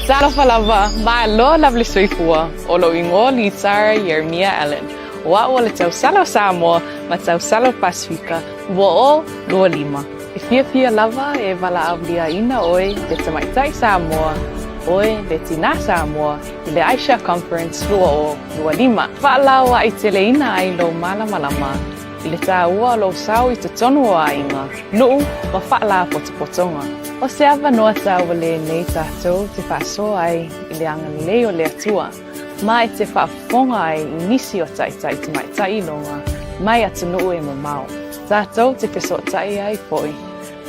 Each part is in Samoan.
Talofa lava, malo lava le soifua, o lou igoa o Litara Ieremia Allan, o a'u o le tausala o Samoa ma tausala o Pasifika 2025. E fiafia lava e valaauliaina ʻoe le tamaitai Samoa, ʻoe le tinā Samoa i le Asia Conference 2025. Faalauaiteleina ai lou malamalama i le tāua o lou sao i totonu o aiga, nuu ma faalapotopotoga. O se avanoa taua lenei tatou te faasoa ai i le agalelei o le Atua, ma e te faafofoga ai i nisi o taitai tamaitai iloga mai atunuu e mamao. Tatou te fesootai ai foi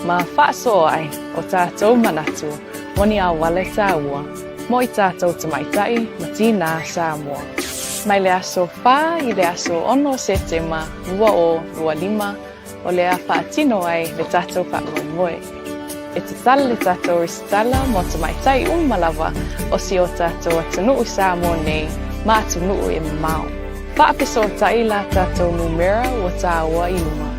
ma faasoa ai o tatou manatu mo ni auala e tāua mo i tatou tamaitai ma tinā Samoa. Mai le aso 4 i le aso 6 o Setema 2025 o le a faatino ai le tatou faamoemoe. E tatala le tatou resitala mo tamaitai uma lava o si o tatou atunuu Samoa nei ma atunuu e mamao. Faafesootai la tatou numera ua tāua i luma.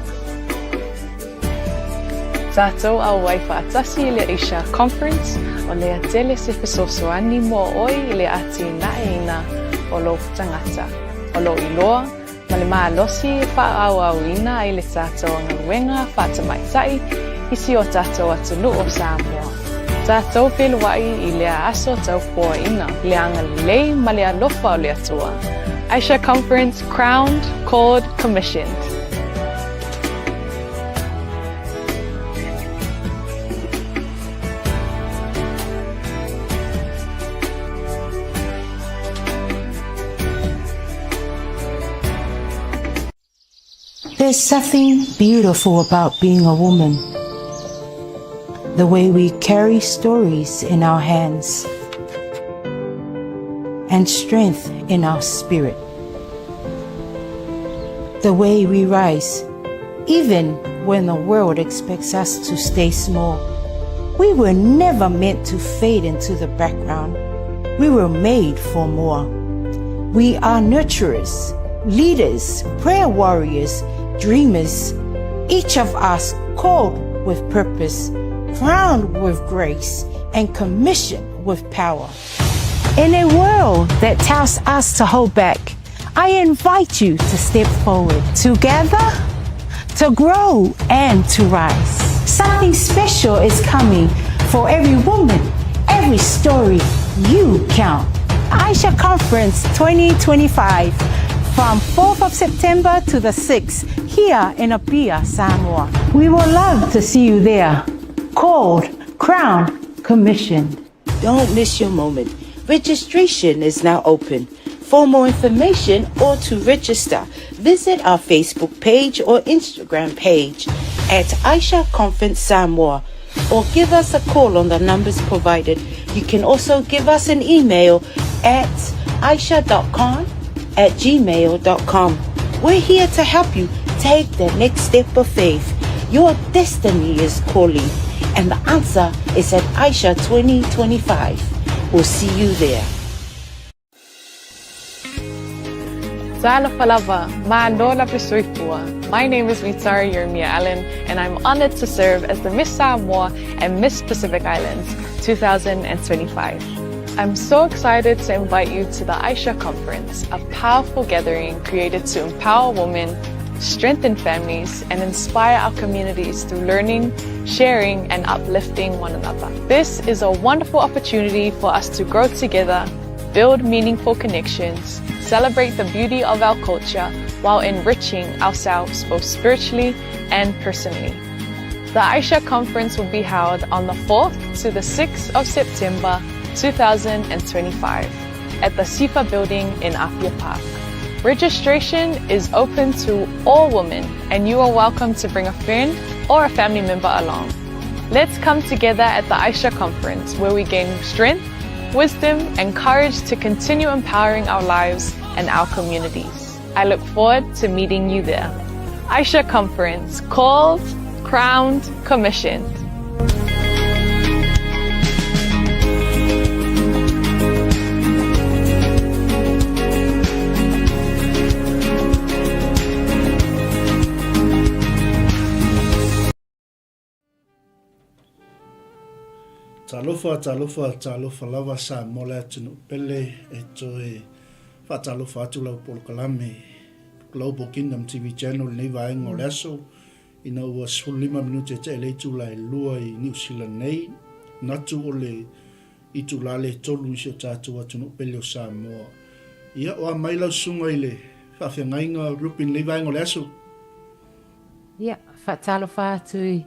Tatou auai faatasi i le Asia Conference, o lea tele se fesoasoani mo ʻoe i le atinaeina o lou tagata, o lou iloa, ma le malosi e faaauauina ai le tatou galuega faatamaitai i si o tatou atunuu o Samoa. Tatou feiloai i lea aso taupoaina, le agalelei ma le alofa o le Atua. Asia Conference Crowned, Called, Commissioned. There's something beautiful about being a woman. The way we carry stories in our hands and strength in our spirit. The way we rise, even when the world expects us to stay small. We were never meant to fade into the background. We were made for more. We are nurturers, leaders, prayer warriors, dreamers, each of us called with purpose, crowned with grace, and commissioned with power. In a world that tells us to hold back, I invite you to step forward together, to grow and to rise. Something special is coming for every woman, every story you count. Aisha Conference 2025 from 4th of September to the 6th here in Apia, Samoa. We will love to see you there. Called, crowned, commissioned. Don't miss your moment. Registration is now open. For more information or to register, visit our Facebook page or Instagram page at Aisha Conference Samoa or give us a call on the numbers provided. You can also give us an email at aisha.con at gmail.com. We're here to help you take the next step of faith. Your destiny is calling, and the answer is at Aisha 2025. We'll see you there. Talofa lava, malo lava le soifua. My name is Litara Ieremia Allan, and I'm honored to serve as the Miss Samoa and Miss Pacific Islands 2025. I'm so excited to invite you to the Aisha Conference, a powerful gathering created to empower women, strengthen families, and inspire our communities through learning, sharing, and uplifting one another. This is a wonderful opportunity for us to grow together, build meaningful connections, celebrate the beauty of our culture while enriching ourselves both spiritually and personally. The Aisha Conference will be held on the 4th to the 6th of September 2025 at the SIFA building in Apia Park. Registration is open to all women and you are welcome to bring a friend or a family member along. Let's come together at the Aisha Conference where we gain strength, wisdom and courage to continue empowering our lives and our communities. I look forward to meeting you there. Aisha Conference, called, crowned, commissioned. Talofa, talofa, talofa lava Samoa le atunuu pele e toe faatalofa atu lau polokalame Global Kingdom TV Channel i lenei vaega o le aso ina ua 15 minute e tea i le itula e 2 i Niu Sila nei. Manatu o le itula le 3 i si o tatou atunuu pele o Samoa. Ia, o a mai lau susuga i le faafeagaiga Ruby i lenei vaega o le aso? Ia, faatalofa atu i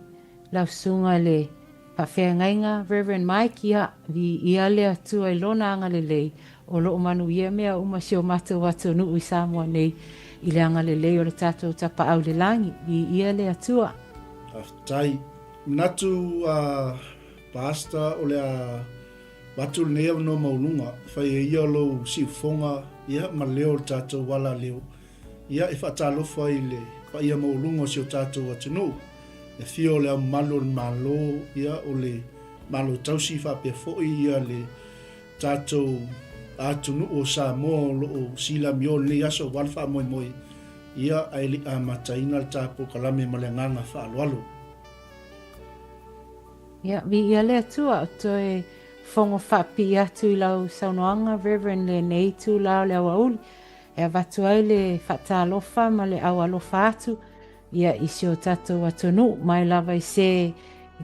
lau susuga i le faafeagaiga Reverend Mike, ia, viia le Atua i Lona agalelei, o lo o manuia mea uma si o matou atunuu i Samoa nei, i le agalelei o le tatou Tapaau i le Lagi, viia le Atua. Faafetai. Manatu a Pastor o le a avatu lenei avanoa maualuga e fai ai ia lou siufofoga ia ma leo o le tatou ala leo Ia e faatalofa i le paia maualuga o si o tatou atunuu, le afio o le Ao Mamalu o le Malo, ia o le Malo Tausi faapea foi ia le tatou atunuu o Samoa o lo o silamio i lenei aso aua le faamoemoe, ia ae le i amataina le ta polokalame ma le agaga faaaloalo. Ia, viia le Atua, o toe fogo faapipii atu i lau saunoaga Reverend lenei itula o le aoauli. E avatu ai le faatalofa ma le aualofa atu ia i si o tatou atunuu, mai lava i se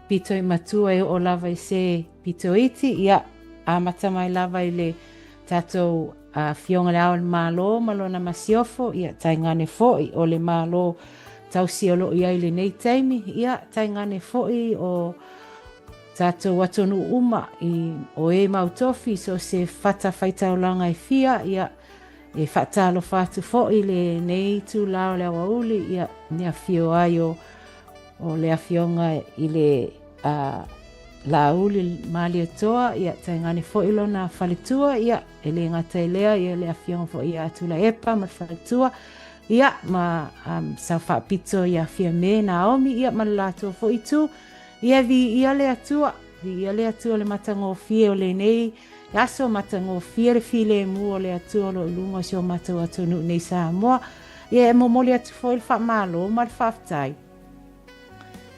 pito i matua e oo lava i se pito iti, ia amata mai lava i le tatou Afioga i le Ao o le Malo ma lona masiofo, ia tainane foi o le Malo tausi o lo o i ai i lenei taimi, ia tainane foi o tatou atunuu uma i o e mau tofi i so o se fatafaitaulaga e fia, ia e faatalofa atu foi i lenei itula o le aoauli, ia ne afio ai o o le afioga i le a Laauli Malietoa, ia tainane foi lona faletua, ia e le gata i lea, ia le afioga foi ia Tuilaepa ma le faletua, ia ma um, Sao Faapito ia Fiame Naomi, ia ma le latou foi itu. Ia viia le Atua, viia le Atua le matagofie o lenei aso, matagofie le filemu o le Atua o lo o i luga o si o matou atunuu nei Samoa. Ia e momoli atu foi le faamalo ma le faafetai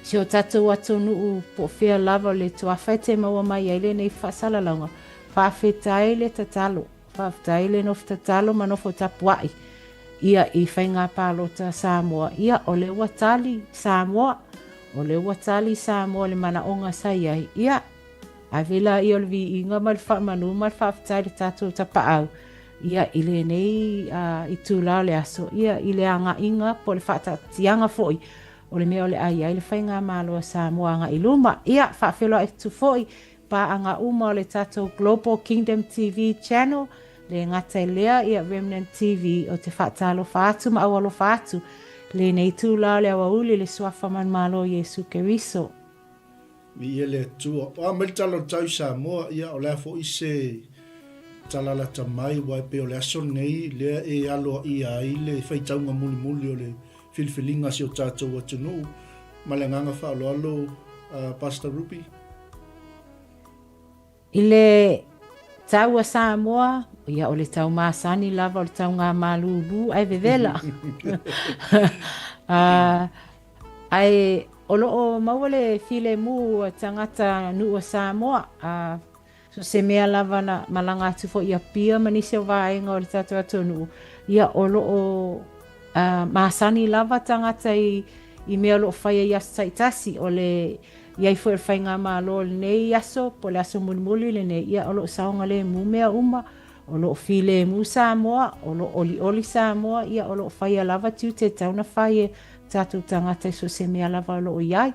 si o tatou atunuu po o fea lava o le tuafa e te maua mai ai lenei faasalalauga. Faafetai le tatalo. Faafetai le nofo tatalo ma nofo tapuai ia i faiga palota a Samoa. Ia, o lea ua tali Samoa, o lea ua tali Samoa i le manaoga sa i ai. Ia, ave laia o le viiga ma le faamanu ma le faafetai i le tatou tapaau, ia, i lenei itula o le aso, ia, i le agaiga po o le faataatiaga foi o le mea o le a i ai le Faigamalo a Samoa agai i luma. Ia, faafeiloai atu foi Paaga uma o le tatou Global Kingdom TV Channel, le gata i lea ia Remnant TV o te faatalofa atu ma aualofa atu lenei itula o le aoauli i le Suafa Manumalo o Iesu Keriso. Viia le Atua. O a mai le tala o le tau i Samoa, ia o le a foi se tala lata mai, aua e pei o le aso lenei lea e aloaia ai le faitauga mulimuli o le filifiliga a si o tatou atunuu. Ma le agaga faaaloalo, Pastor Ruby. I le tau a Samoa, ia o le tau masani lava o le taugamalūlū ae vevela. Ae o lo o maua le filemu a tagata nuu o Samoa, So se mea lava na malaga atu foi i Apia ma nisi o vaega o le tatou atunuu, ia o lo o masani lava tagata i, i mea o lo o faia i aso taitasi. O le i ai foi o le faigamalo o lenei aso, po o le aso mulimuli lenei, ia o lo o saogalemu mea uma, o lo o filemu Samoa, o lo o olioli Samoa, ia o lo o faia lava tiute e tatau ona fai e tatou tagata i so o se mea lava o lo o i ai.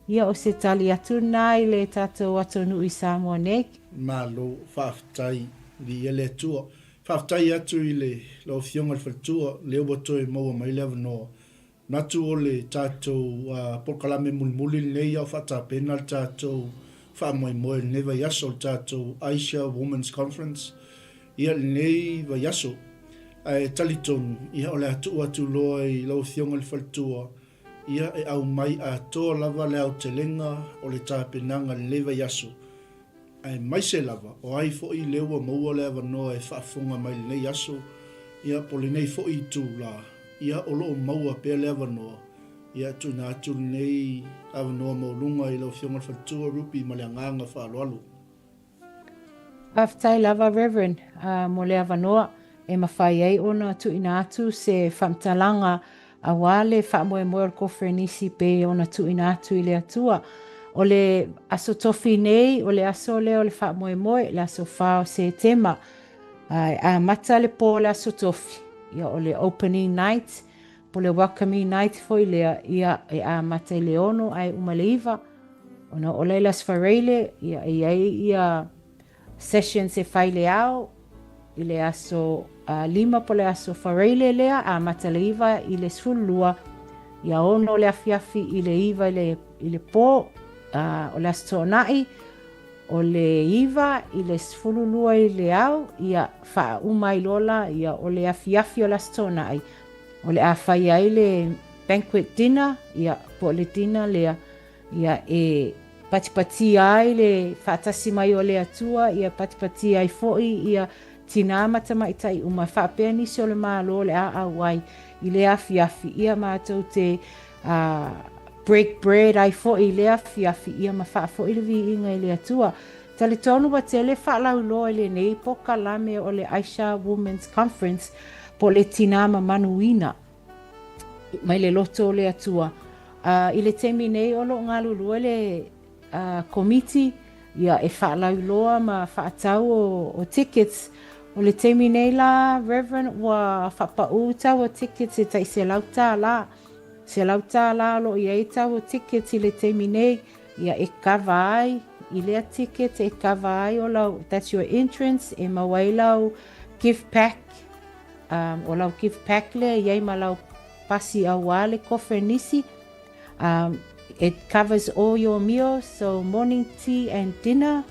Ia o se tali atu lena i le tatou atunuu i Samoa nei. Malo, faafetai, viia le Atua. Faafetai atu i le lau Afioga i le Faletua, lea ua toe maua mai le avanoa. Manatu o le tatou polokalame mulimuli lenei a o faatapena le tatou faamoemoe i lenei vaiaso, le tatou Asia Women's Conference, ia lenei vaiaso. Ae talitonu, ia o le a tuu atu loa i lau Afioga i le Faletua Ia e aumai atoa lava le aotelega o le tapenaga i lenei vaiaso, aemaise lava o ai foi lea ua maua le avanoa e faafofoga mai i lenei aso, ia po o lenei foi itula, ia o lo o maua pea le avanoa, ia e tuuina atu lenei avanoa maualuga i lau Afioga i le Faletua Ruby ma le agaga faaaloalo. Faafetai lava Reverend mo le avanoa e mafai ai ona tuuina atu se faamatalaga aua le faamoemoe o le koferenisi pei ona tuuina atu i le Atua. O le Aso Tofi nei, o le aso lea o le faamoemoe, le aso 4 o Setema. E amata le po o le Aso Tofi, ia o le opening night, po o le welcoming night foi lea, ia e amata i le 6 ae uma i le 9. Ona oo lea i le Aso Faraile, ia e i ai ia sessions e fai i le ao, i le aso 5 po o le aso Faraile lea, amata i le 9 i le 12, ia 6 le afiafi i le 9 i le, i le po, o le aso Toonai, o le 9 i le 12 i le ao, ia faauma ai loa la, ia o le afiafi o le aso Toonai, o le a fai ai le banquet dinner, ia po o le dinner lea, ia e patipatia ai le faatasi mai o le Atua, ia patipatia ai foi ia tinā ma tamaitai uma, faapea nisi o le Malo o le a auai i lea afiafi, ia matou te uh, break bread ai foi i lea afiafi, ia ma faafoi le viiga i le Atua. Talitonu ua tele faalauiloa i lenei pokalame o le Aisha Women's Conference po o le Tinā Mamanuina mai le loto o le Atua. I le taimi nei o lo o galulue le komiti ia e faalauiloa ma faatau o tickets. O le taimi nei la Reverend ua faapaū tau o tickets e tai $100. $100 o lo o i ai tau o tickets i le taimi nei. Ia e kava ai i lea ticket e kava ai o lau, that's your entrance, e maua ai lau gift pack, um, o lau gift pack lea e i ai ma lau pasi auā le koferenisi. Um, it covers all your meals, so morning tea and dinner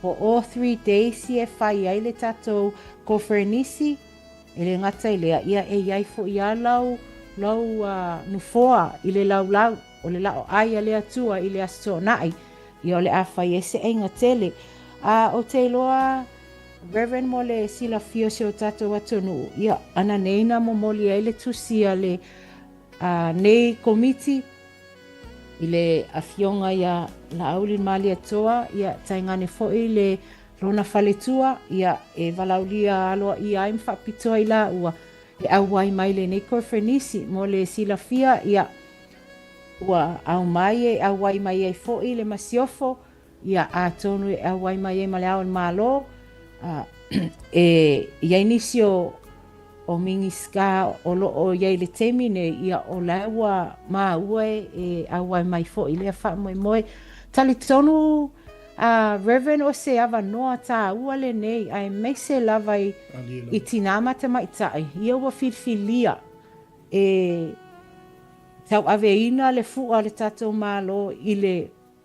for all 3 days e fai ai le tatou koferenisi. E le gata i lea, ia e i ai foi a lau, lau uh, nufoa i le laulau. O le la'o ai a le Atua i le Aso Toonai, ia o le a fai ai se aiga tele. A ou te iloa, Reverend, mo le silafia o si o tatou atunuu, ia, ana nei na momoli ai le tusi a le a nei komiti i le afioga ia Laauli Malietoa, ia, tainane foi le lona faletua, ia, e valaaulia aloaia ai ma faapitoa i laua e auai mai lenei koneferenisi. Mo le silafia, ia, Ua aumai e auai mai ai foi le masiofo, ia atonu e auai mai ai ma le Ao o le Malo, e i ai nisi o o Minisita o lo o i ai i le taimi nei, ia o la ua maua e auai mai foi lea faamoemoe. Talitonu a Reverend o se avanoa tāua lenei aemaise lava i tinā ma tamaitai, ia ua filifilia e tauaveina le fua o le tatou Malo i le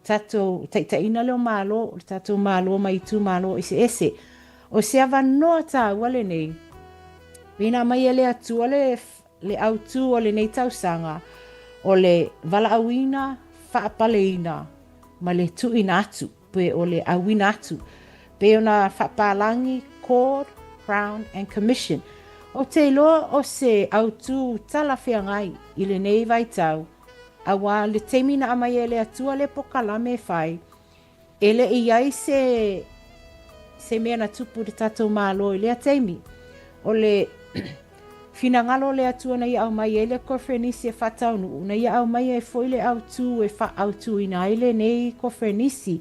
tatou taitaiina lea o Malo, o le tatou Malo mai itumalo eseese. O se avanoa tāua lenei, pei na aumai e le Atua le, le autū o lenei tausaga, o le valaauina, faapaleina ma le tuuina atu. Pe o le auina atu. Pei ona faapālagi, Called, Crowned and Commissioned. Ou te iloa o se autū talafeagai i lenei vaitau, auā le taimi na aumai e le Atua le pokalame e fai, e le i ai se se mea na tupu i le tatou Malo i lea taimi. O le finagalo o le Atua na ia aumai ai le koferenisi e faataunuu, na ia aumai ai foi le autū e faaautuina ai lenei koferenisi.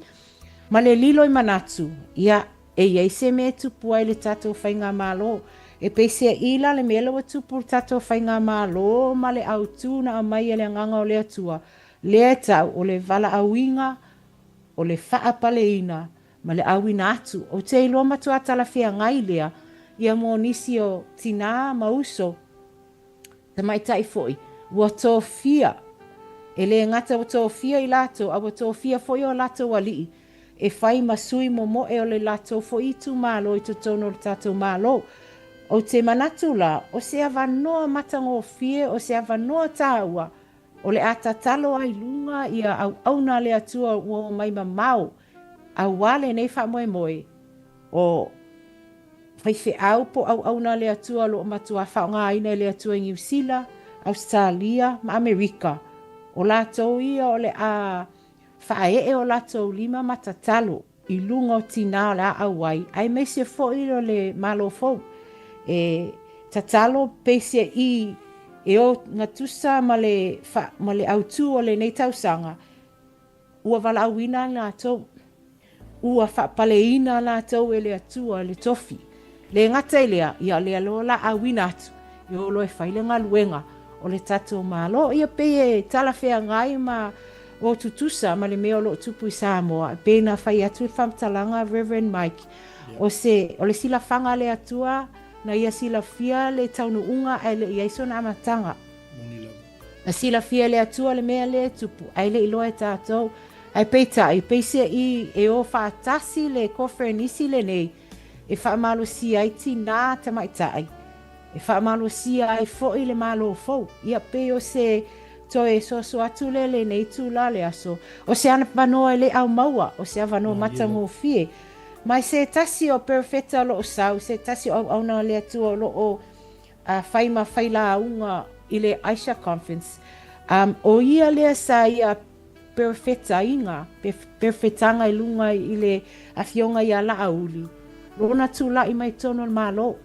Ma le lilo i manatu, ia, e i ai se mea e tupu ai le tatou faigamalo. E peiseai la le mea lea ua tupu i le tatou faigamalo ma le autū na aumai e le Agaga o le Atua, lea e tau o le valaauina, o le faapaleina, ma le auina atu. Ou te iloa matua talafeagai lea ia mo nisi o tinā ma uso, tamaitai foi, ua tofia, e le gata ua tofia i latou, a ua tofia foi o latou alii e fai ma sui momoe o le latou foi itumalo i totonu o le tatou Malo. Ou te manatu la, o se avanoa matagofie, o se avanoa tāua, o le a tatalo ai luga ia auauna a le Atua ua omai mamao Auā lenei faamoemoe, o faifeau po o auauna a le Atua o lo o matuā faaaogaina e le Atua i Niu Sila, Ausetalia ma Amerika. O latou ia o le a faaee o latou lima ma tatalo. i luga o tinā o le a auai, aemaise foi o le Malo fou. E tatalo peiseai e o gatusa ma le ma le autū o lenei tausaga, ua valaauina latou, ua faapaleina latou e le Atua le tofi. Le gata i lea, ia o lea loa la auina atu, e o loa e fai le galuega o le tatou Malo. Ia pei e talafeagai ma o tutusa ma le mea o lo o tupu i Samoa, e pei ona fai atu le faamatalaga a Rev. Mike, o se, o le silafaga a le Atua, na ia silafia le taunuuga ae le i ai sona amataga. Na silafia e le Atua le mea lea e tupu, ae le i iloa e tatou. Ae peitai, peiseai e o faatasi le koferenisi lenei e faamalosia ai tinā tamaitai, e faamalosia ai foi le Malo fou. Ia, pei o se toe soso atu lea i lenei itula o le aso, o se avanoa e le aumaua, o se avanoa matagofie. Ma se tasi o perofeta o lo o sau, se tasi o auauna a le Atua o lo o fai ma failauga i le Aisha Conference, o ia lea sa ia perofetaiga, perofetaga i luga i le afioga ia Laauli, lona tula'i mai totonu o le Malo.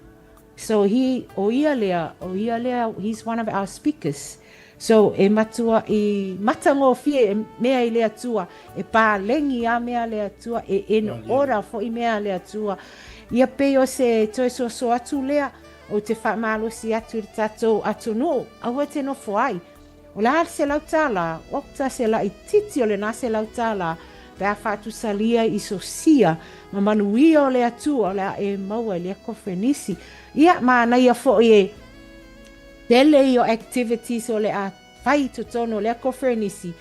So he, o ia lea, o ia lea, he's one of our speakers. So e matua'i matagofie e mea i le Atua, e palegi a mea a le Atua, e in order foi mea a le Atua. Ia pei o se toe soso atu lea, ou te faamalosi atu i le tatou atunuu, aua e te nofo ai. O le a le $100? Okta se laitiiti o lena $100 pe a faatusalia i sosia ma manuia o le Atua o le a e maua i lea kofenisi. Ia, manaia foi e tele ia o activities o le a fai i totonu o lea kofenisi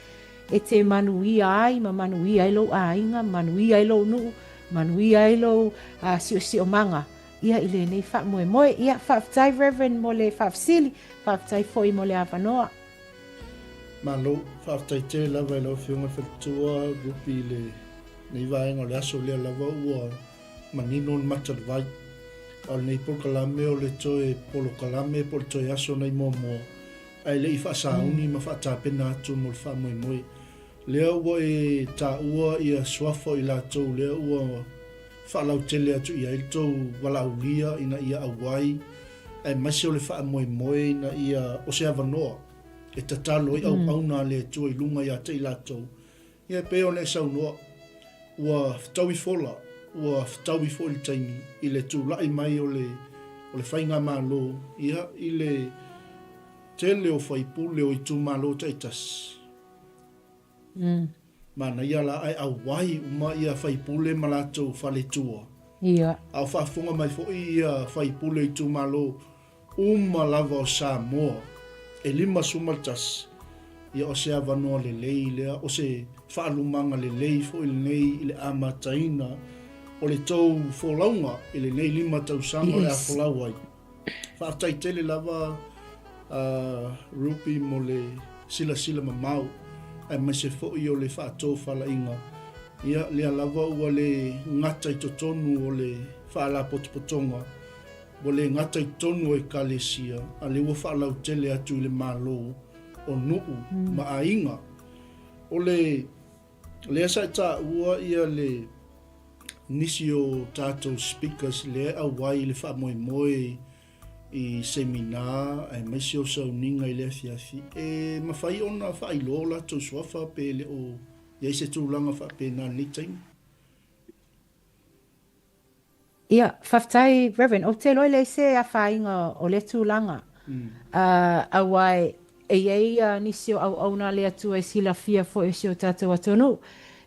e te manuia ai ma manuia ai lou aiga, manuia ai lou nuu, manuia ai lou siosiomaga ia i lenei faamoemoe. Ia, faafetai Reverend mo le faafesili, faafetai foi mo le avanoa. Malo, faafetai tele lava i lau Afioga i le Faletua Ruby i lenei vaega o le aso lea lava ua manino le mata o le vai. A o lenei polokalame o le toe polokalame po o le toe aso nai muamua ae le i faasauni ma faatapena atu mo le faamoemoe. Lea ua e taua ia suafa o i latou lea ua faalautele atu i ai le tou valaaulia ina ia auai, aemaise o le faamoemoe ina ia o se avanoa e tatalo ai auauna a le Atua i luga ia te i latou. Ia e pei ona e saunoa, ua fetaui fola, ua fetaui foi le taimi i le tulai mai o le o le faigamalo, ia, i le tele o faipule o itumalo taitasi. Manaia la ae auai uma ia faipule ma latou faletua. Ia. A o faafofoga mai foi ia faipule o itumalo uma lava o Samoa e 51, ia o se avanoa lelei lea, o se faalumaga lelei foi lenei i le amataina o le tou folauga i lenei 5 tausaga o le a folau ai. Faafetai tele lava a Ruby mo le silasila mamao aemaise foi o le faatofalaiga. Ia, lea lava ua le gata i totonu o le Faalapotopotoga, ua le gata i totonu o Ekalesia, a lea ua faalautele atu i le Malo o nuu ma aiga. O le lea sa e taua ia le nisi o tatou speakers lea e auai i le faamoemoe i seminar aemaise o sauniga i le afiafi, e mafai ona faailoa o latou suafa pe le o i ai se tulaga faapena i lenei taimi? Ia, faafetai Reverend. Ou te iloa e leai se afaina o lea tulaga. Aua e i ai nisi o auauna a le Atua e silafia foi e si o tatou atunuu.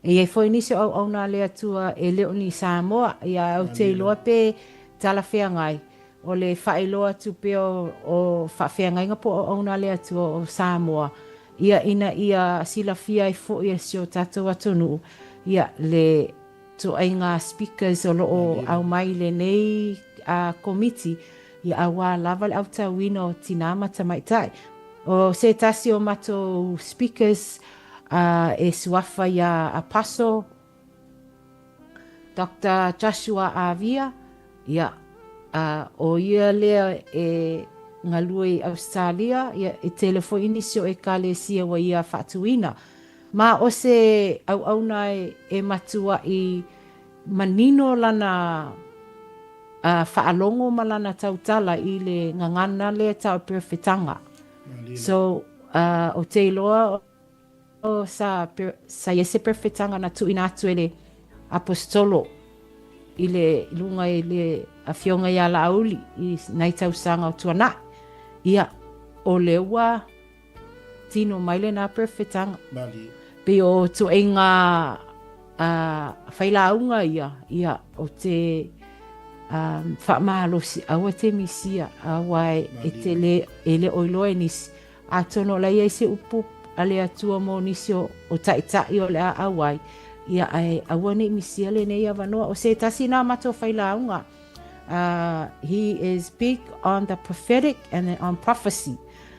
E i ai foi nisi o auauna a le Atua e le o ni Samoa. Ia, ou te iloa pe talafeagai o le faailoa atu pea o faafeagaiga po o auauna a le Atua o Samoa, ia, ina ia silafia ai foi e si o tatou atunuu, ia, le ituaiga speakers o lo o aumai i lenei Komiti, ia aua lava le aotauina o tinā ma tamaitai. O se tasi o matou speakers e suafa ia Apostle Doctor Joshua Avia, ia, o ia lea e galue i Ausetalia, ia, e tele foi nisi o Ekalesia ua ia faatuina. Ma o se auauna e matua'i. manino lana faalogo ma lana tautala i le gagana lea e tau o perofetaga. So, ou te iloa o sa, sa i ai se perofetaga na tuuina atu e le Aposetolo i le i luga i le Afioga ia Laauli i nai tausaga o tuanai. Ia, o lea ua tino mai lena perofetaga. Malie. Pei o ituaiga failauga ia, ia, o te faamalosi, aua e te misia, aua e te le, e le o iloa e nisi. Atonu o la e i ai se upu a le Atua mo nisi o, o taitai o le a auai, ia, ae aua ne i misia lenei avanoa. O se tasi na o matou failauga, uh, he is big on the prophetic and then on prophecy.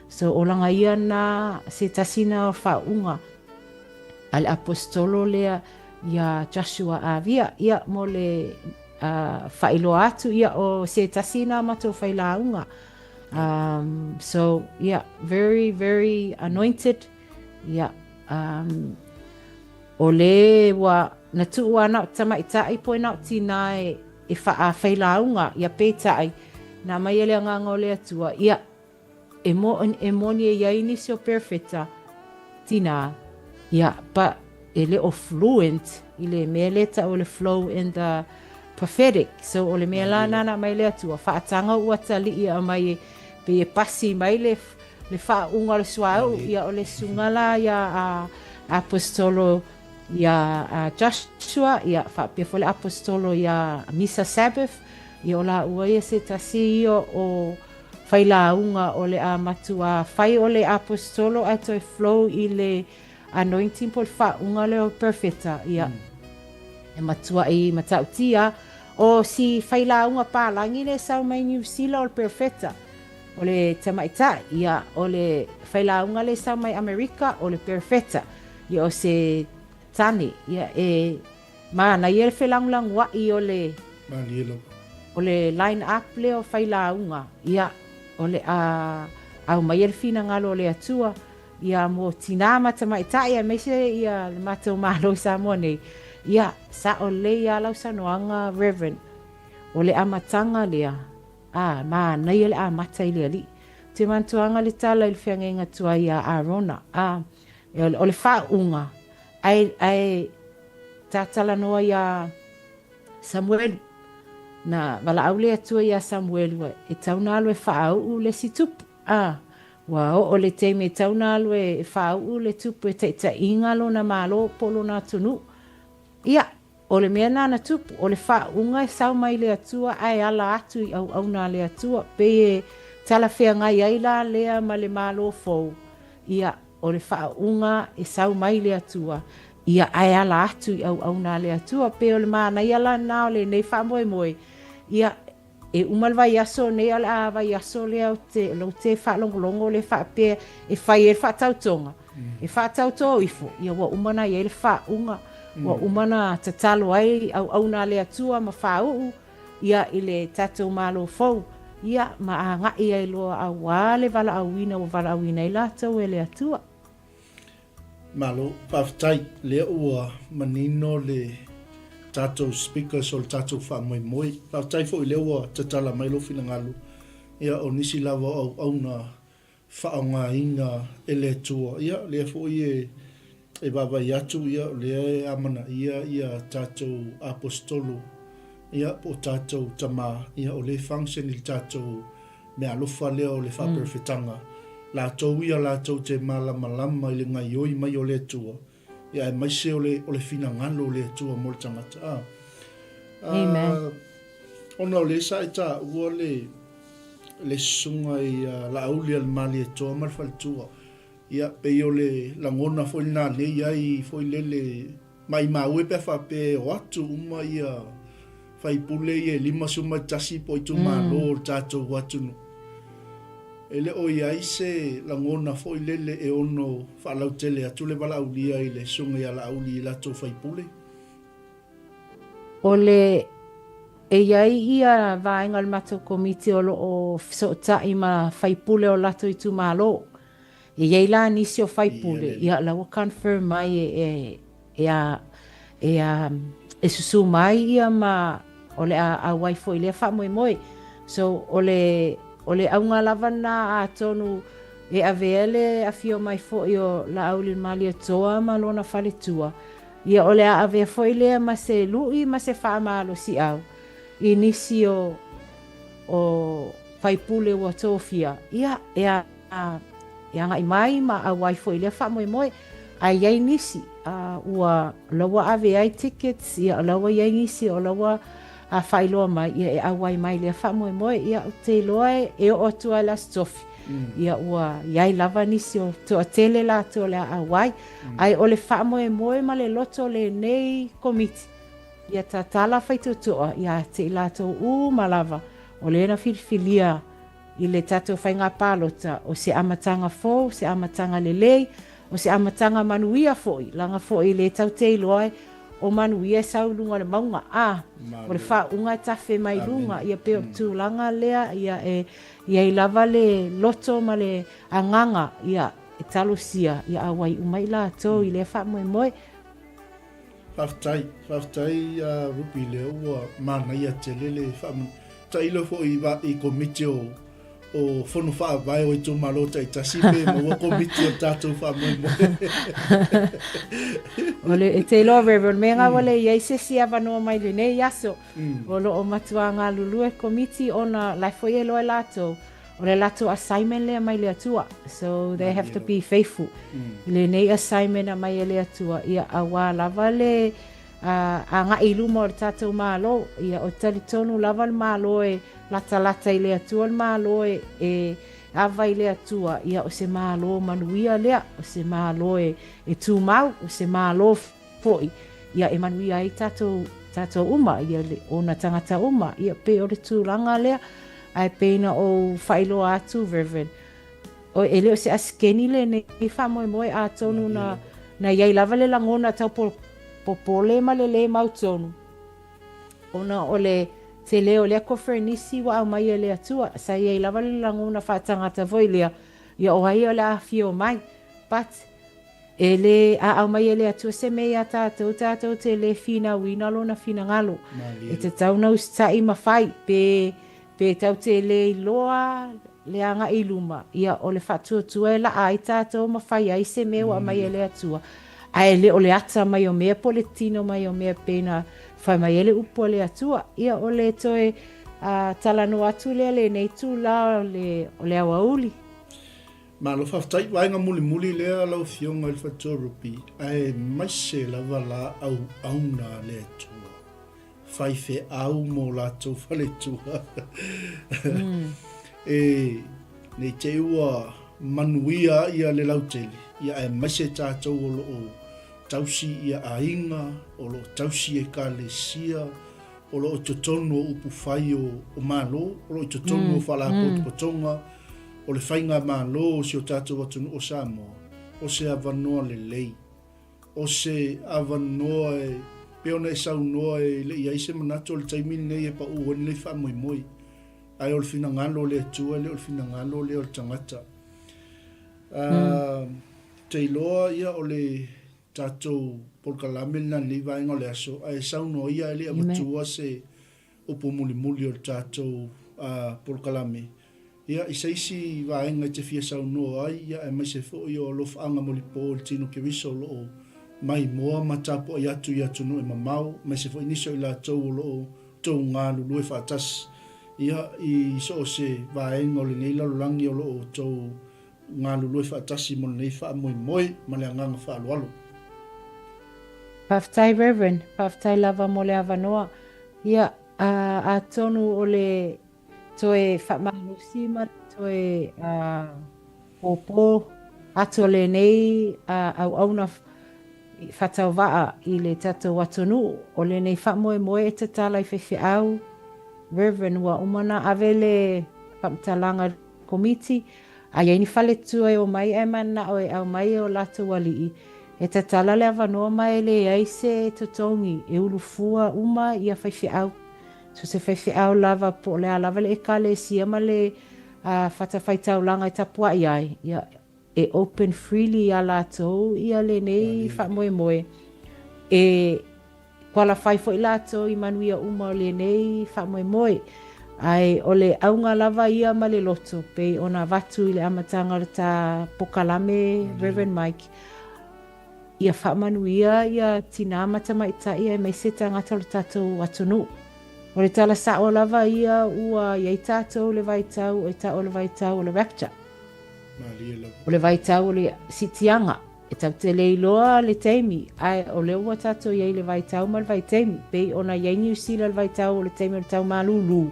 So, o laga ia na se tasi na o faauuga a le aposetolo lea iā Joshua Avia, ia, mo le uh, faailoa atu, ia, o se tasi na o matou failauga. Um, so, yeah, very, very anointed. Yeah. Um, o le ua na tuu ana o tamaitai po e na o tinā e, e whaafeilāunga, ia pētai, nā mai e le anganga o le atua, ia, e, mo, e moni e iai nisi o perfeta, tinā, ia, but e le o fluent i le mea lea tau o le flow in the prophetic. So o le mea la nana mai le Atua, faataga ua atalii aumai e pei e pasi mai le le faauuga o le suauu, ia o le susuga la ia a Aposetolo ia a Joshua, ia faapea foi le Aposetolo ia Misa Sabbath, ia o laua ia se tasi ia o failauga o le a matua fai o le Aposetolo ae toe flow i le Anointing po o le faauuga lea o Perofeta, ia, e matuai matautia. O si failauga palagi lea e sau mai Niu Sila o le Perofeta, o le tamaitai, ia, o le failauga lea e sau mai Amerika o le Perofeta, ia, o se tane, ia, e manaia le felagolagoaʻi o le, Malie lava. o le line up lea o failauga, ia, o le a aumaia le finagalo o le Atua, Ia mo tinā ma tamaitai aemaise ia le matou Malo i Samoa nei, ia sao lelei a lau saunoaga Reverend, o le amataga lea, a, manaia le amata i le Alii. Ou te manatuaga le tala i le feagaiga tuai ia Arona, a, o le faauuga, ae, ae tatalanoa ia Samuelu, na valaau le Atua ia Samuelu, e tau na alu e faauu le isi tupu. A, ua oo le taimi e tau na alu e faauu le tupu e taitaiga lona malo po o lona atunuu. Ia, o le mea na na tupu, o le faauuga e sau mai le Atua ae ala atu i auauna a le Atua, pei e talafeagai ai la lea ma le malo fou, ia, o le faauuga e sau mai le Atua, ia, ae ala atu i auauna a le Atua. Pei o le manaia la lena o lenei faamoemoe, ia, E uma le vaiaso nei a o le a vaiaso lea o te lou te faalogologo lea faapea e fai ai le faatautoga, e faatautō ifo, ia ua uma ona i ai le faauuga, ua uma ona tatalo ai auauna a le Atua ma faauu ia i le tatou Malo fou, ia ma agai ai loa auā le valaauina ua valaauina ai latou e le Atua. Malo, faafetai, lea ua manino le tatou speakers o le tatou faamoemoe. Faafetai foi lea ua tatala mai lou finagalo, ia o nisi lava o auauna faaaogaina e le Atua, ia lea foi e e vaavaai atu ia o lea e amanaia ia tatou aposetolo ia po o tatou tama, ia o lea e function i le tatou meaalofa lea o le faaperefetaga, latou ia latou te malamalama i le gaioi mai o le Atua, ia aemaise o le, o le finagalo o le Atua mo le tagata. A, Amen. Ona o lea sa e taua le, le susuga i a Laauli a le Malietoa ma le faletua, ia pei o le lagona foi lena lea i ai foi lele, Maimau e pe a faapea e o atu uma ia faipule ia e 51 po o itumalo o le tatou atunuu. E le o i ai se lagona foi lele e ono faalautele atu le valaaulia i le Susuga ia Laauli i latou faipule. O le E i ai ia vaega o le matou komiti o lo o fesootai ma faipule o latou itumalo. E i ai la nisi o faipule, ia la ua confirm mai e, e, e, a, e, a, E susu mai ia ma o le a auai foi i lea faamoemoe. So, o le, o le auga lava lena atonu e avea le afio mai foi o Laauli-le-Malietoa ma lona faletua, ia o le a avea foi lea ma se lui ma se faamalosiau i nisi o, o faipule ua tofia, ia e a, e agai mai ma auai foi i lea faamoemoe. Ae i ai nisi ua, o la ua ave ai tickets, ia o la ua i ai nisi o la ua faailoa mai, ia e auai mai i lea faamoemoe. Ia ou te iloa e oo atu lava i le Aso Tofi, ia ua i ai lava nisi o toatele latou o le a auai. Ae o le faamoemoe ma le loto o lenei Komiti, ia tatala faitotoa ia te i latou uma lava o lea na filifilia I le tatou faiga palota, o se amataga fou, se amataga lelei, o se amataga manuia foi, leaga foi e le tau te iloa o manuia e sau i luga o le mauga, a, o le faauuga e tafe mai luga, ia pei o le tulaga lea, ia e i ai lava le loto ma le agaga, ia e talosia, ia auai uma i latou i lea faamoemoe. Faafetai, faafetai a Ruby lea ua manaia tele le faamanino. Tailo foi i komiti o o fono faavae o itumalo taitasi pe maua komiti o tatou faamoemoe. O le, e te iloa Reverend, me ngā wale i ai se isi avanoa mai lenei aso. O lo o matua galulue komiti ona la e foi e loa e latou. O le latou assignment lea mai le Atua. So they have to be faithful. I lenei assignment a mai e le Atua, ia auā lava le agai i luma o le tatou Malo. Ia o talitonu lava le Malo e latalata i le Atua, le Malo e, e ava i le Atua, ia o se Malo manuia lea, o se Malo e, e tumau, o se Malo foi, ia e manuia ai tatou, tatou uma, ia le, ona tagata uma, ia pei o le tulaga lea, ae pei na ou faailoa atu Reverend, o, e le o se asikeni lenei faamoemoe atonu na, na i ai lava le lagona tau po, popole ma le lē mautonu, ona o le tele o lea koferenisi ua aumai e le Atua, sa i ai lava le lagona faatagata foi lea, ia o ai o le a afio mai, but, E le aao mai e le Atua se mea iā tātou, tātou te le finauina lona finagalo. E tatau ona usitai ma fai, pe, pe tau te le iloa le agai i luma, ia o le faatuatua e laʻa ai tātou ma fai ai se mea ua aumai e le Atua, ae le o le ata mai o mea po o le tino mai o mea pei ona fai mai ai le upu a le Atua. Ia o le toe talanoa atu lea lenei itulā o le, o le aoauli. Malo faafetai. Vaega mulimuli lea lau Afioga i le Faletua Ruby, aemaise lava la auauna a le Atua, faifeau mo latou faletua. E, nei te i ua manuia ia le lautele, ia aemaise tatou o lo o tausi ia aiga, o lo o tausi ekalesia, o lo o i totonu o upufai o, o Malo, o lo o i totonu o Faalapotopotoga, o le Faigamalo o si o tatou atunuu o Samoa, o se avanoa lelei, o se avanoa e pei ona e saunoa e le i ai se manatu o le taimi lenei e paʻu ai lenei faamoemoe, ae o le finagalo o le Atua e le o le finagalo lea o le tagata. Uh, te iloa ia o le tatou polokalame lena i lenei vaega o le aso, ae saunoa ia e le i avatua se upu mulimuli o le tatou polokalame. Ia, i se isi vaega e te fia saunoa ai, ia, aemaise foi o alofaaga molipo i le tino Keriso o lo o maimoa ma tapuai atu i atunuu e mamao, aemaise foi nisi o i latou o lo o tou galulue faatasi, ia, i so o se vaega o lenei lalolagi o lo o tou galulue faatasi mo lenei faamoemoe ma le agaga faaaloalo. Faafetai Reverend, faafetai lava mo le avanoa. Ia, atonu o le toe faamalosi ma le toe pōpō atu o lenei auauna faatauvaa i le tatou atunuu, o lenei faamoemoe e tatala i faifeau, Reverend, ua uma ona ave le faamatalaga i le Komiti, A i ai ni faletua e omai ae mananao e aumai e o latou alii, e tatala le avanoa ma e leai se totogi e ulufua uma ia faifeau. So se faifeau lava po o le a lava le ekalesia ma le fatafaitaulaga e tapuai ai, ia e open freely iā latou ia lenei faamoemoe e. Qualify foi latou i manuia uma o lenei faamoemoe. Ae o le auga lava ia ma le loto pei ona avatu i le amataga o le ta pokalame Rev. Mike, ia faamanuia ia tinā ma tamaitai aemaise tagata o le tatou atunuu. O le tala sa'o lava ia ua i ai tatou i le vaitau e ta'u o le vaitau o le rapture. O le vaitau o le siitiaga. E tatou te le iloa le taimi, ae o lea ua tatou i ai i le vaitau ma le vaitaimi. Pei ona i ai Niu Sila i le vaitau o le taimi o le tau malūlū,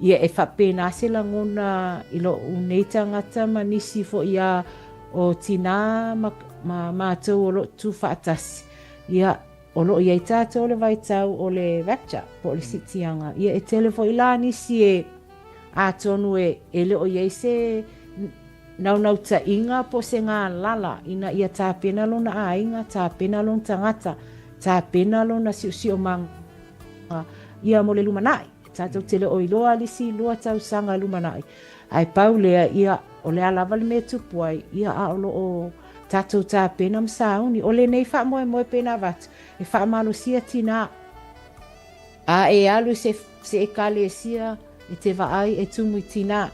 ia e faapena se lagona i lo'u nei tagata ma nisi foi a o tinā ma, ma matou o lo o tu faatasi. Ia, o lo o i ai tatou i le vaitau o le rapture, po o le siitiaga. Ia e tele foi la nisi e, atonu e, e le o i ai se Naunautaiga po o se galala ina ia tapena lona aiga, tapena lona tagata, tapena lona siosiomaga ia mo le lumanai. Tatou te le o iloa le isi lua tausaga lumanai, ae pau lea, ia, o le a lava le mea e tupu ai, ia, a o lo o tatou tapena ma sauni. O lenei faamoemoe pei ona avatu, e faamalosia tinā. A e alu i se, se ekalesia, e te vaai, e tumu i tinā.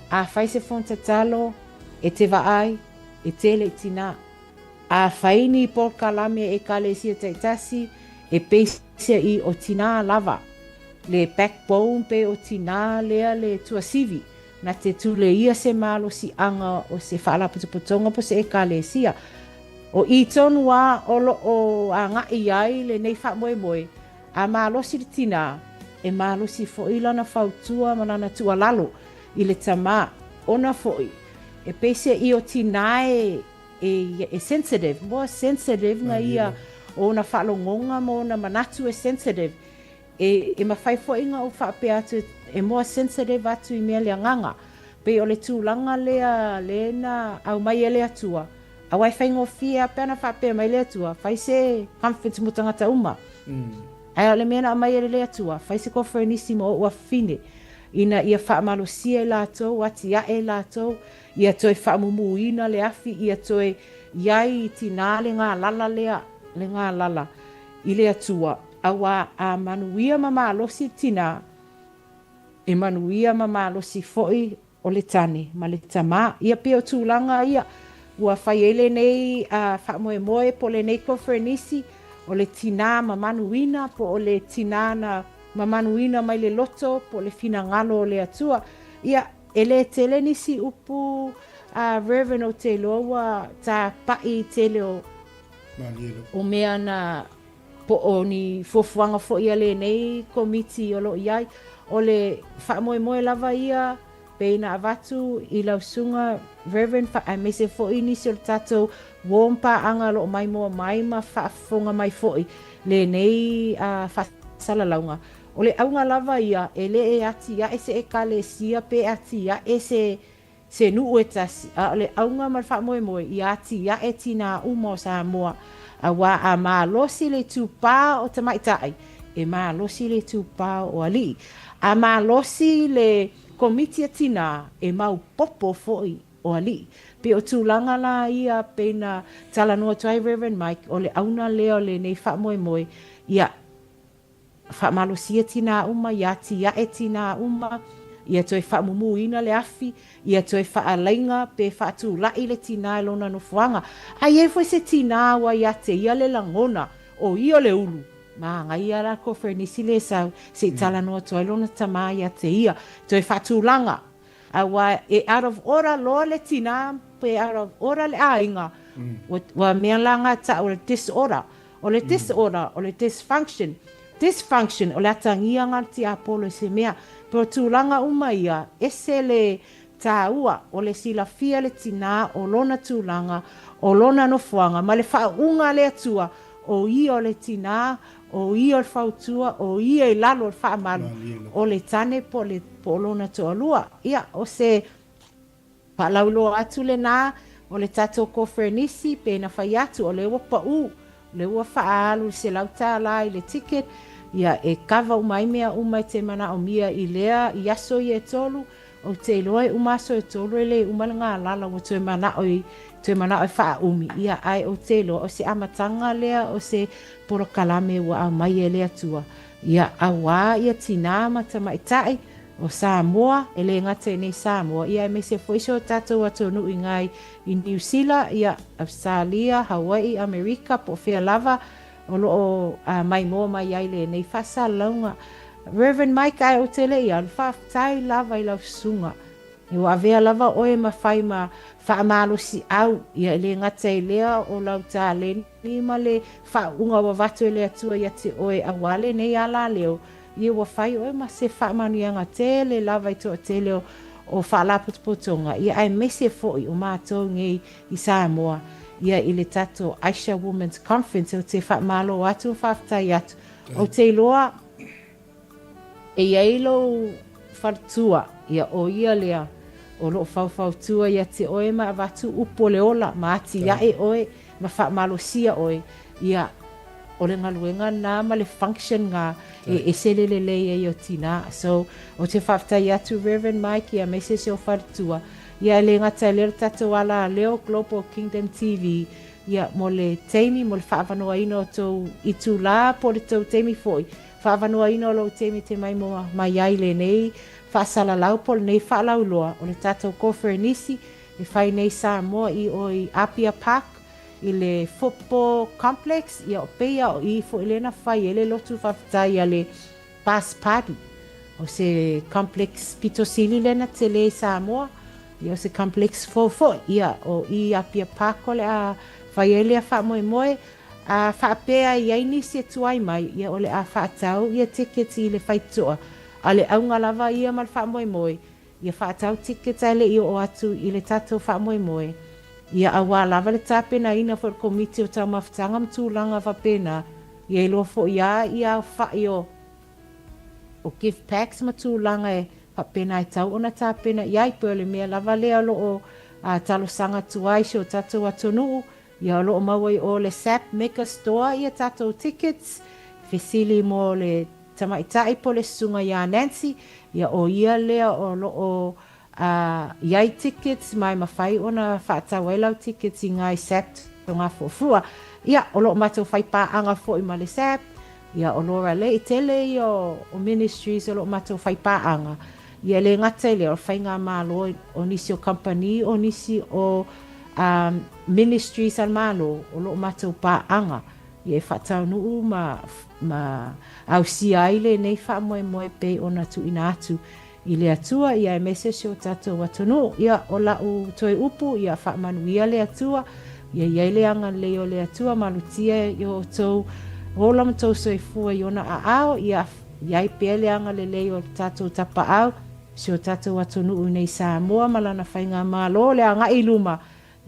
A fai se fono tatalo, e te vaai, e tele i tinā. A fai ni polokalame ekalesia taitasi, e peisia i o tinā lava. Le backbone pe o tinā lea le tuasivi, na te tuleia se malosiaga o se faalapotopotoga po se ekalesia. O i tonu a o lo o agai ai lenei faamoemoe, A malosi le tinā, e malosi foi lana fautua ma lana tuualalo i le tamā, ona foi, e pei se i o tinā e, e, e sensitive, more sensitive nga ia o ona faalogoga ma ona manatu e sensitive. E, e mafai foi nga ou faapea atu e more sensitive atu i mea le agaga. Pei o le tulaga lea le na aumai e le Atua, Aua e faigofie a pe ana faapea mai le Atua, fai se conference mo tagata uma. Ae o le mea na aumai e le Atua, fai se koferenisi mo ou afafine, ina ia faamalosia i latou, atiae i latou, ia toe faamumuina le afi, ia toe i ai i tinā le galala lea, le galala i le Atua, aua a manuia ma malosi le tinā, e manuia ma malosi foi o le tane ma le tamā. Ia pei o tulaga ia ua fai ai lenei faamoemoe po o lenei koferenisi, o le tinā mamanuina po o le tinā na mamanuina mai le loto po o le finagalo o le Atua. Ia, e le tele nisi upu a Reverend ou te iloa ua tapaʻi i tele o, o mea na Po o ni fuafuaga foi a lenei Komiti o lo o i ai, o le faamoemoe lava ia pei na avatu i lau susuga Reverend aemaise foi nisi o le tatou warm paaga o lo o maimoa mai ma faafofoga mai foi lenei faasalalauga. O le auga lava ia e le e atiae se Ekalesia pe atiae se Se nuu e tasi, a o le auga ma le faamoemoe, ia atiae tinā uma o Samoa, auā a malosi le itupā o tamaitai, e malosi le itupā o alii. A malosi le Komiti a Tinā, e maopopo foi o alii. Pei o tulaga la ia pei na talanoa atu ai Reverend Mike, o le auna lea o lenei faamoemoe, ia Faamalosia tinā uma, ia atiae tinā uma, ia toe faamumuina le afi, ia toe faalaiga pe faatula'i le tinā i lona nofoaga. A i ai foi se tinā ua ia te ia le lagona, o ia o le ulu, māgaia la ko Fernisi le sau, se i talanoa atu ai lona tamā ia te ia, toe faatulaga. Aua e out of order loa le tinā pe out of order le aiga, ua mea la ngā ta'u o le disorder. O le disorder, o le dysfunction. Dysfunction, o le atagiaga o le tiapolo i se mea. Pe o tulaga uma ia, ese le tāua o le silafia le tinā o lona tulaga, o lona nofoaga, ma le faauuga a le Atua, o ia o le tinā, o ia o le fautua, o ia i lalo o le faamalu, o le tane po o le, po o lona toalua. Ia, o se Faalauiloa atu lena o le tatou koferenisi pe na fai atu o lea ua pau, o lea ua faaalu le $100 i le ticket, ia e cover uma ai mea uma e te manaomia i lea i aso ia e tolu, ou te iloa e uma aso e tolu e le uma le galala ua toe manao i toe manao e faaumi, ia, ae ou te iloa o se amataga lea o se polokalame ua aumai e le Atua, ia, auā ia tinā ma tamaitai o Samoa, e le gata i nei Samoa, ia aemaise foi si o tatou atunuu i gai i Niu Sila, ia, Ausetalia, Hawaii, Amerika, po o fea lava o lo o maimoa mai ai lenei faasalalauga. Rev. Mike, ae ou te le i alu, faafetai lava i lau susuga. Ua avea lava oe ma fai ma faamalosiau, ia e le gata i lea o lau taleni ma le faauuga ua avatu e le Atua ia te oe auā lenei alaleo, ia ua fai oe ma se faamanuiaga tele lava i toatele o Faalapotopotoga, ia aemaise foi o matou nei i Samoa, ia i le tatou Asia Women's Conference. Ou te faamalo atu ma faafetai atu. Ou te iloa E i ai lou faletua, ia ʻo ia lea o lo o faufautua ia te ʻoe ma avatu upu o le ola, ma atiaʻe ʻoe, ma faamalosia ʻoe, ia, o le galuega na ma le function ga e ese le lelei ai o tinā. So, ou te faafetai atu Rev. Mike ia aemaise si ou faletua, ia e le gata i lea o le tatou alaleo Global Kingdom TV, ia mo le taimi, mo le faaavanoaina o tou itulā po o le tou taimi foi, Faaavanoaina o lou taimi te maimoa mai ai lenei faasalalau po o lenei faalauiloa o le tatou koferenisi e fai nei Samoa i o i Apia Park i le Football Complex ia o peia o i foi lea na fai ai le lotu faafetai a le Bus Party o se complex pito sili lea na tele i Samoa ia o se complex fou foi ia o i Apia Park o le a fai ai lea faamoemoe A faapea e i ai nisi e tuai mai, ia o le a faatau ia tickets i le faitotoa, a o le auga lava ia ma le faamoemoe, ia faatau tickets ae le i oo atu i le tatou faamoemoe, ia auā lava le tapenaina foi o le Komiti o Taumafataga ma tulaga faapena, ia iloa foi a ia aofai o o gift packs ma tulaga e faapena e tau ona tapena i ai, pei o le mea lava lea o lo o talosaga atu ai si o tatou atunuu, Ia o lo o maua i o le Sap Mega Store ia tatou tickets, fesili mo le tamaitai po le susuga ia Nancy, ia o ia lea o lo o i ai tickets ma e mafai ona faatau ai lau tickets i gai Sap Togafuafua. Ia o lo o matou fai paaga foi ma le Sap, ia o Laura Lei, e tele ia o ministries o lo o matou fai paaga. Ia e le gata i lea o le faigamalo o nisi o kamupani o nisi o Ministries a le Malo o lo o matou paaga ia e faataunuu ma ma ausia ai lenei faamoemoe pei ona tuuina atu i le Atua ia aemaise si o tatou atunuu. Ia o lau toe upu ia faamanuia le Atua ia i ai le agalelei o le Atua malutia i o outou ola ma tou soifua i ona aao ia i ai pea le agalelei o le tatou Tapaau Si o tatou atunuu nei Samoa ma lana faigamalo le agai i luma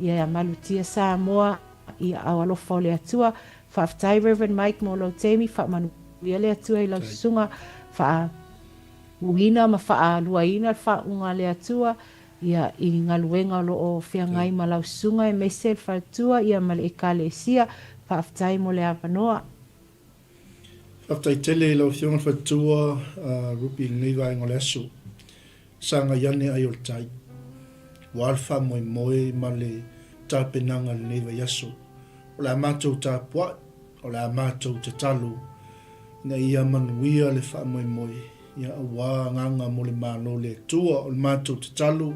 ia malutia Samoa i aao alofa o le Atua. Faafetai Rev Mike mo lou taimi, faamanuia le Atua i lau susuga, faauuina ma faaluaina le faauuga a le Atua ia i galuega o lo o feagai ma lau susuga aemaise le faletua ia ma le Ekalesia. Faafetai mo le avanoa. Faafetai tele i lau Afioga i le Faletua Ruby i lenei vaega o le aso. Sagai ane ai o le tai. Ua le faamoemoe ma le tapenaga i lenei vaiaso. O le a matou tapuai, o le a matou tatalo ina ia manuia le faamoemoe, ia aua agaga mo le Malo o le Atua. O le matou tatalo,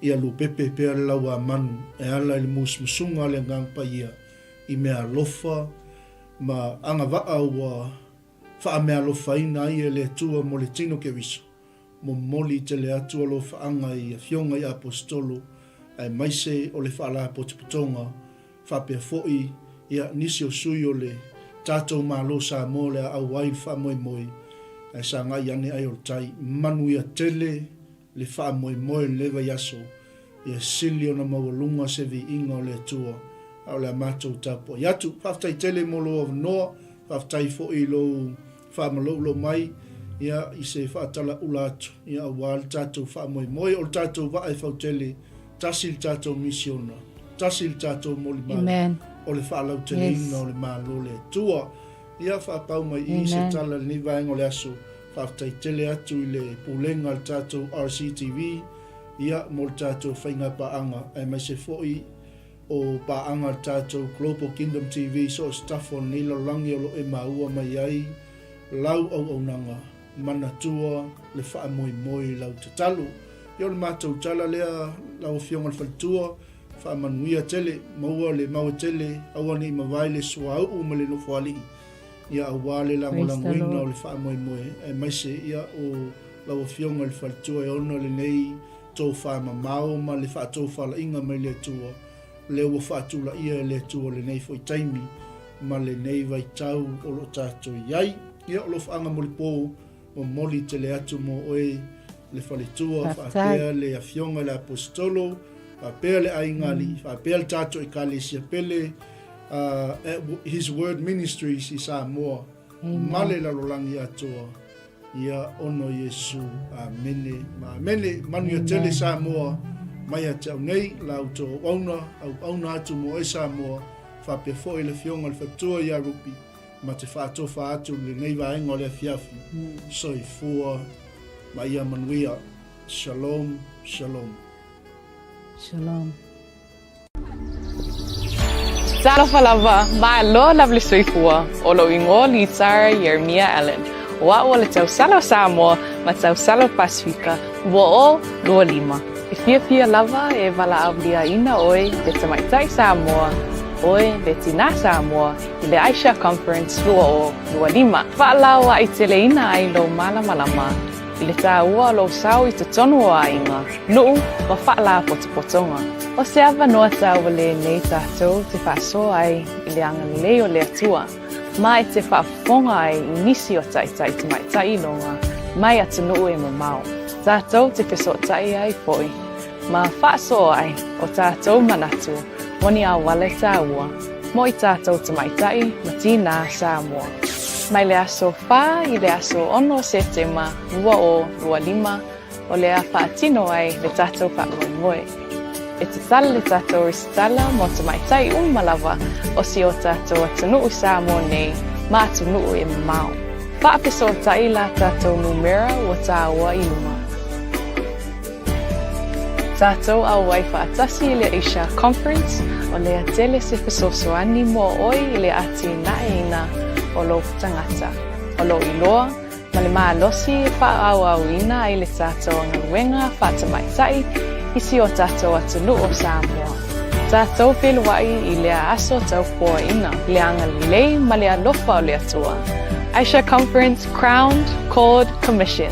ia lupepe pea le lauamanu e ala i le musumusuga a le Agaga Paia i mea alofa ma agavaa ua faameaalofaina ai e le Atua mo le tino Keriso, momoli tele atu alofaaga i Afioga i Aposetolo aemaise o le Faalapotopotoga, faapea foi ia nisi o sui o le tatou Malo Samoa o le a auai i le faamoemoe ae sagai ane ai o le tai. Manuia tele le faamoemoe i lenei vaiaso Ia sili ona maualuga se viiga o le Atua, a o le a matou tapuai atu. Faafetai tele mo lou avanoa, faafetai foi i lou faamaloulou mai ia i se faatalaula atu ia aua le tatou faamoemoe. O le tatou vaa e fautele, tasi le tatou misiona, tasi le tatou molimau, o le faalauteleina o le Malo o le Atua. Ia faapau mai i i se tala i lenei vaega o le aso. Faafetai tele atu i le Pulega a le tatou RCTV, Ia, mo le tatou faigapaaga, aemaise foi o paaga a le tatou Global Kingdom TV so o se tafa o lenei lalolagi o lo o e maua mai ai lau auaunaga, manatua le faamoemoe i lau tatalo. Ia o le matou tala lea lau Afioga i le Faletua, faamanuia tele, maua le maue tele, aua ne i mavae le suauu ma le nofoalii, ia aua le lagolagoina o le faamoemoe, aemaise ia o lau Afioga i le Faletua e ona lenei tofa mamao ma le faatofalaiga mai le Atua, lea ua faatulaia e le Atua lenei foi taimi ma lenei vaitau o lo o tatou i ai. Ia, o lofaaga molipo momoli tele atu mo oe le faletua, faapea le Afioga i le Aposetolo, faapea le aiga alii, faapea le tatou Ekalesia pele, at His Word Ministries i Samoa ma le lalolagi atoa. Ia ona o Iesu. Amene ma amene. Manuia tele Samoa mai ia te au nei, la outou auauna, auauna atu mo oe Samoa, faapea foi le Afioga i le Faletua ia Rupi, ma te faatofa atu i lenei vaega o le afiafi. Soifua ma ia manuia. Shalom, shalom. Shalom. Talofa lava, malo lava le soifua. O lou igoa Litsara Ieremia Allan. O a'u o le tausala o Samoa ma tausala o Pasifika 2025. E fiafia lava e valaauliaina ʻoe le tamaitai Samoa, ʻoe le tinā Samoa i le Asia Conference 2025. Faalauaiteleina ai lou malamalama i le tāua o lou sao i totonu o aiga, nuu ma faalapotopotoga. O se avanoa taua lenei tatou te faasoa ai i le agalelei o le Atua, ma e te faafofoga ai i nisi o taitai tamaitai iloga mai atunuu e mamao. Tatou te fesootai ai foi ma faasoa ai o tatou manatu mo ni auala taua mo i tatou tamaitai ma tinā Samoa. Mai le aso 4 i le aso 6 o Setema 2025 o le a faatino ai le tatou faamoemoe. E tatala le tatou resitala mo tamaitai uma lava o si o tatou atunuu Samoa nei ma atunuu e mamao. Faafesootai la tatou numera ua tāua i luma. Tatou auai faatasi i le Asia Conference, o lea tele se fesoasoani mo ʻoe i le atinaeina o lou tagata, o lou iloa, ma le malosi e faaauauina ai le tatou galuega faatamaitai i si o tatou atunuu o Samoa. Tatou feiloai i lea aso taupoaina, le agalelei ma le alofa o le Atua. Asia Conference Crowned, Called, Commissioned.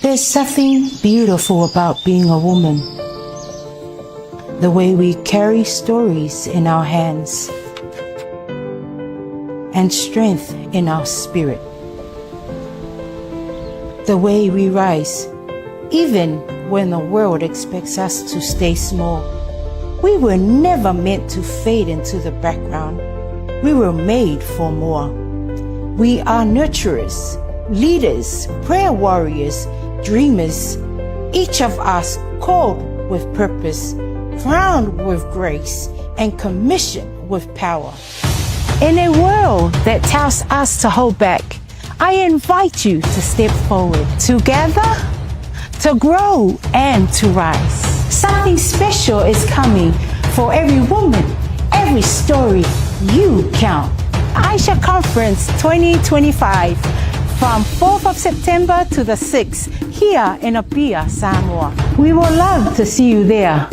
There's something beautiful about being a woman. The way we carry stories in our hands and strength in our spirit. The way we rise, even when the world expects us to stay small. We were never meant to fade into the background. We were made for more. We are nurturers, leaders, prayer warriors, dreamers, each of us called with purpose, crowned with grace, and commissioned with power. In a world that tells us to hold back, I invite you to step forward together, to grow and to rise. Something special is coming for every woman, every story you count. Aisha Conference 2025 from 4th of September to the 6th here in Apia, Samoa. We will love to see you there.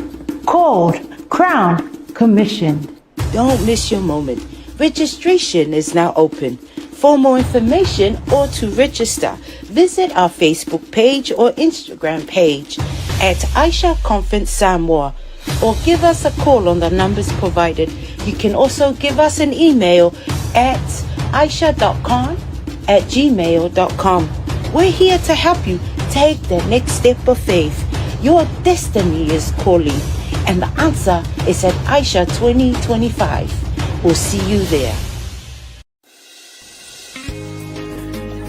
Called, crowned, commissioned. Don't miss your moment. Registration is now open. For more information or to register, visit our Facebook page or Instagram page at Aisha Conference Samoa or give us a call on the numbers provided. You can also give us an email at aisha.con at gmail.com. We're here to help you take the next step of faith. Your destiny is calling, and the answer is at Aisha 2025. We'll see you there.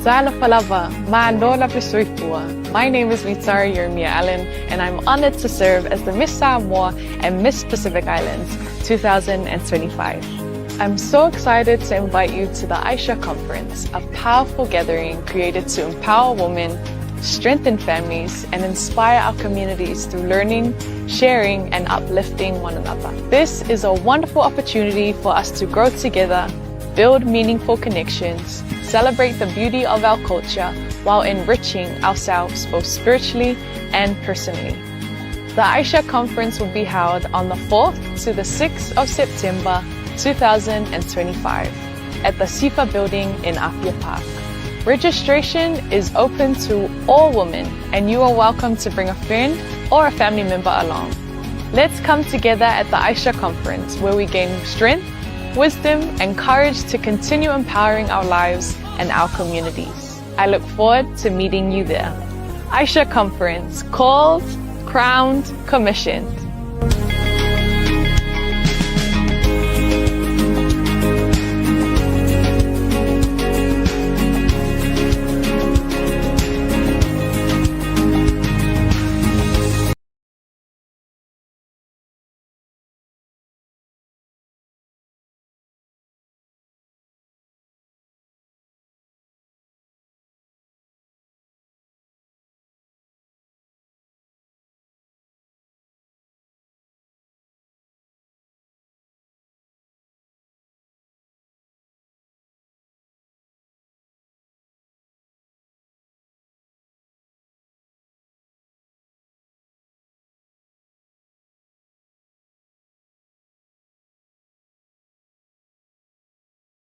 Talofa lava, malo lava le soifua. My name is Mitara Yeremia Allen, and I'm honored to serve as the Miss Samoa and Miss Pacific Islands 2025. I'm so excited to invite you to the Aisha Conference, a powerful gathering created to empower women, strengthen families, and inspire our communities through learning, sharing, and uplifting one another. This is a wonderful opportunity for us to grow together, build meaningful connections, celebrate the beauty of our culture while enriching ourselves both spiritually and personally. The Aisha Conference will be held on the 4th to the 6th of September 2025 at the SIFA building in Apia Park. Registration is open to all women and you are welcome to bring a friend or a family member along. Let's come together at the Aisha Conference where we gain strength, wisdom, and courage to continue empowering our lives and our communities. I look forward to meeting you there. Aisha Conference, called, crowned, commissioned.